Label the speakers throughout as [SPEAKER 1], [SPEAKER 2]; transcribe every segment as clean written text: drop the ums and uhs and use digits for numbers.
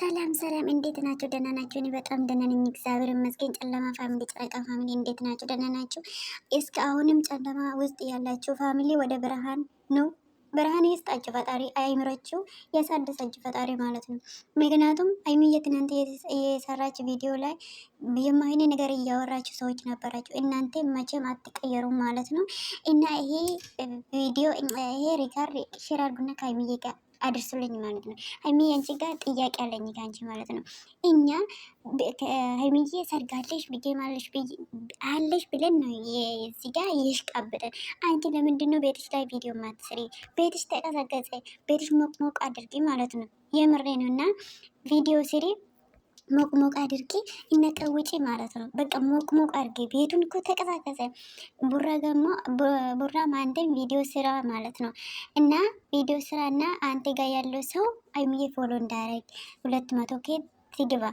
[SPEAKER 1] ሰላም ሰላም፣ እንዴት ናቸው? ደህና ናቸው? እኔ በጣም ደህና ነኝ፣ እግዚአብሔር ይመስገን። ጨለማ family፣ ጨረቃ family እንዴት ናቸው? ደህና ናቸው? እስከ አሁንም ጨለማ ውስጥ ያላችሁ family ወደ ብርሃን ነው። ብርሃን ይስጣችሁ ፈጣሪ፣ አይምራችሁ ያሳደሳችሁ ፈጣሪ ማለት ነው። ምክንያቱም ሀይሚዬ ትናንት የሰራች ቪዲዮ ላይ የማይሆን ነገር እያወራችሁ ሰዎች ነበራችሁ። እናንተ መቼም አትቀየሩም ማለት ነው። እና ይሄ ቪዲዮ ይሄ record share አድርጉና ከሀይሚዬ ጋር አድርሱልኝ ማለት ነው። ሀይሚዬ አንቺ ጋር ጥያቄ አለኝ ከአንቺ ማለት ነው። እኛ ሀይሚዬ ሰርጋለሽ ብጌም አለሽ ብለን ነው እዚህ ጋር ይሽቃብጠን። አንቺ ለምንድን ነው ቤትሽ ላይ ቪዲዮ ማትሰሪ? ቤትሽ ተቀዘቀዘ፣ ቤትሽ ሞቅ ሞቅ አድርጊ ማለት ነው። የምሬ ነው እና ቪዲዮ ስሪ፣ ሞቅ ሞቅ አድርጊ እና ቀውጪ ማለት ነው። በቃ ሞቅ ሞቅ አድርጊ። ቤቱን እኮ ተቀዛቀዘ። ቡራ ደግሞ ቡራ አንተም ቪዲዮ ስራ ማለት ነው እና ቪዲዮ ስራ እና አንተ ጋር ያለው ሰው አይምዬ follow እንዳያረግ 200 K ትግባ።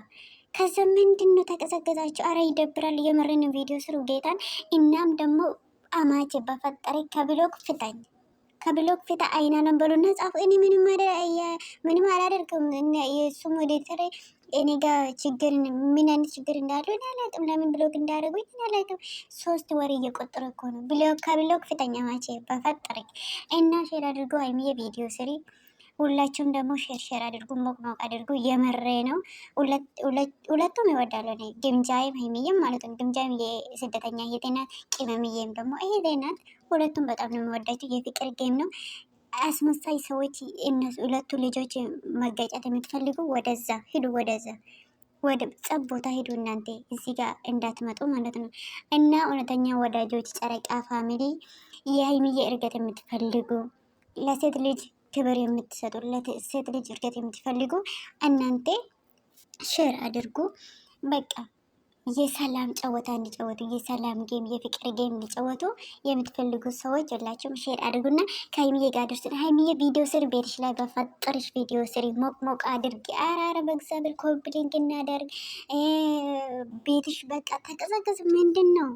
[SPEAKER 1] ከዛ ምንድን ነው ተቀዘቀዛችሁ? አረ ይደብራል። የምርን ቪዲዮ ስሩ ጌታን። እናም ደግሞ አማቼ በፈጠረ ከ block ፍታኝ፣ ከ block ፍታ። አይናለም በሉና ጻፉ። እኔ ምንም አላደርግም። የእሱ moderator እኔ ጋር ችግር ምን አይነት ችግር እንዳለው እኔ አላውቅም። ለምን block እንዳደረጉኝ እኔ አላውቅም። 3 ወር እየቆጠረ እኮ ነው። block ከ block ፍተኛ ማቼ በፈጠረኝ እና share አድርጎ ሀይሚዬ ቪዲዮ ስሪ። ሁላችሁም ደግሞ share share አድርጉ፣ ሞቅ ሞቅ አድርጉ። የመሬ ነው። ሁለቱም ይወዳሉ። እኔ ግምጃይም ሀይሚዬም ማለት ነው። ግምጃይም የስደተኛ እህቴ ናት፣ ቅመምዬም ደግሞ እህቴ ናት። ሁለቱም በጣም ነው የሚወዳቸው። የፍቅር game ነው። አስመሳይ ሰዎች እነሱ ሁለቱ ልጆች መጋጨት የምትፈልጉ ወደዛ ሂዱ፣ ወደዛ ወደ ጸብ ቦታ ሂዱ። እናንተ እዚህ ጋር እንዳትመጡ ማለት ነው። እና እውነተኛ ወዳጆች ጨረቃ family የሀይሚዬ እርገት የምትፈልጉ፣ ለሴት ልጅ ክብር የምትሰጡ፣ ለሴት ልጅ እርገት የምትፈልጉ እናንተ share አድርጉ። በቃ የሰላም ጨዋታ እንዲጫወቱ፣ የሰላም game፣ የፍቅር game እንዲጫወቱ የምትፈልጉ ሰዎች ሁላችሁም share አድርጉና ከሀይሚዬ ጋር አድርሱን። ሀይሚዬ ቪዲዮ ስር ቤትሽ ላይ በፈጠርሽ ቪዲዮ ስሪ፣ ሞቅ ሞቅ አድርጊ። አራረ በእግዚአብሔር copy link እናደርግ። ቤትሽ በቃ ተቀዘቀዝ። ምንድን ነው?